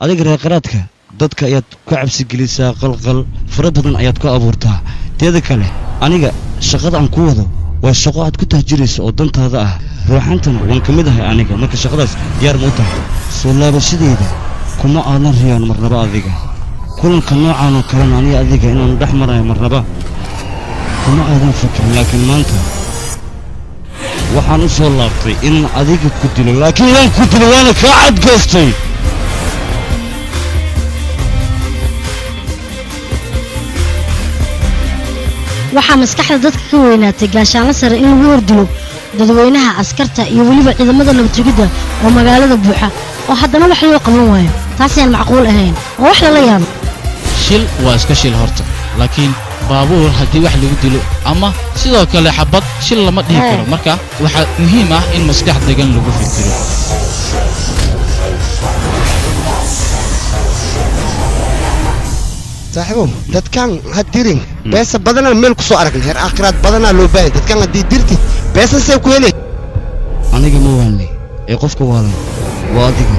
Adiga reer qaraadka dadka ayaad ku cabsi gelisaa, qalqal fara badan ayaad ku abuurtaa. Teeda kale, aniga shaqada aan ku wado waa shaqo aad ku tahjirayso oo dantaada ah. Ruuxantana waan ka mid ahay aniga. Marka shaqadaas diyaar ma u tahay? Soo laabashadeyda kuma aadan riyaan marnaba adiga. Kulanka noocaan oo kalena aniga adiga inaanu dhex marayo marnaba kuma aadan fikirin. Laakiin maanta waxaan u soo laabtay inaan adiga ku dilo, laakiin waan ku dilo, waana kaa cadgoostay. Waxaa maskaxda dadka ka weynaatay gaashaanla sare in lagu hordilo dadweynaha, askarta iyo weliba ciidamada nabadsugidda oo magaalada buuxa, oo haddana wax loo qaban waayo. Taasayaan macquul ahayn oo wax lala yaabo. Shil waa iska shil horta, laakiin baabuur haddii wax lagu dilo ama sidoo kale xabad, shil lama dhihi karo. Marka waxaa muhiim ah in maskax degan lagu fikiro. Saaxiibow, dadkan ha dirin. Beesa badanaa meel ku soo aragnay, heer aakhiraad badanaa loo baahay. Dadkan haddii dirtid, beesa see ku helay? Aniga ma waalnay ee qofka waalan waa adiga.